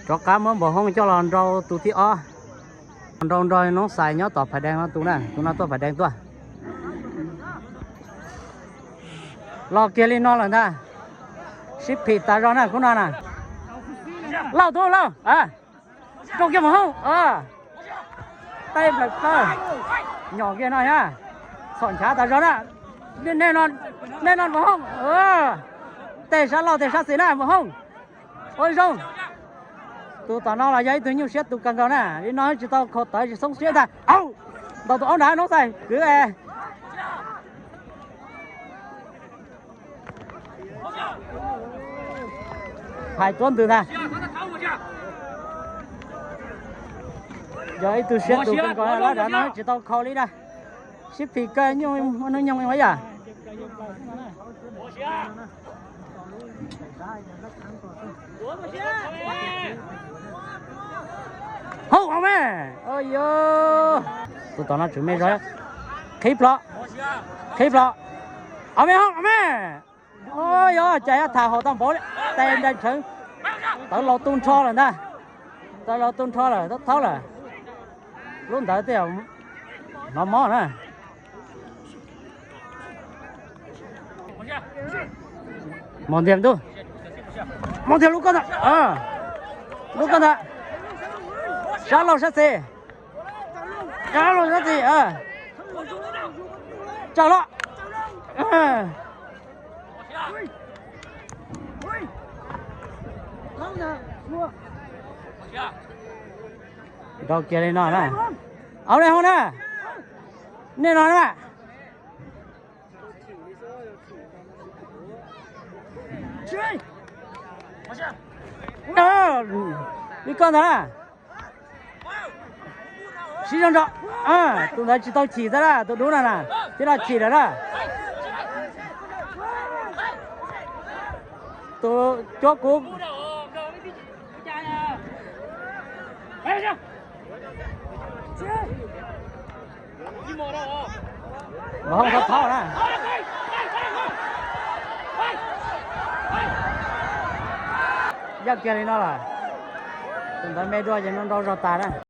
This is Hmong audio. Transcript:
Rov qab muab Npaum Hoob coj los nrau tus thib ob. Nrau nrog Noob Xais nyob tom Phais Dees no tus na, tus no tuaj Phais Dees tuaj. Los kiag li no lawm ntag. Sib phim tas zog na khub no na. Lauj tub lauj, rau kiag Npaum Hoob. Tej nplaim plaws, nyom kiag no thiab. Txhom nchav tas zog na. Nej no Npaum Hoob, tej sab laug tej sab xis na Npaum Hoob. Ua zoo. Tus tom no los yog ib tug nyuaj siab tus kawg nkaus na, li no tsis tau khaus tawv tsis xoob siab ntag. Au, ntaus tus aub nrad Noob Xais kwv es. Hais tuab ntws ntag. Yog ib tug siab tus kawg nkaus, lab nrad no tsis tau khaus li na. Sib phim kawg, nyuaj hnub nyoog ib yam. Hauj, au me. Tus tom no tseem me zog. Qhib plho, qhib plho. Au me, hauj, au me. Yog cas yuav tham haum tau npaum li, tes nres ntsheev. Tawv laus tu nrho lawm ntag. Tawv laus tu nrho lawm, thaub lawm. Lub ntawd tej hnov mob na. Mos Ntiag ntuj, Mos Ntiag lub koj ntag, lub koj ntag. Sab laug sab xis, sab laug sab xis, tsawg los. Rau kiag li no na. Au, nej hauj na. Nej no na. Li koj ntag na. Sib zog nrog. Tus ntawd tsis tau chim xwb na, tus dub no na, thiab no chim lawm na. Tus cuab kuv. Npaum Hoob thaub thaub na. Yaj kiag li no lawm. Tus ntawd me dua ces no nrau zog tas na.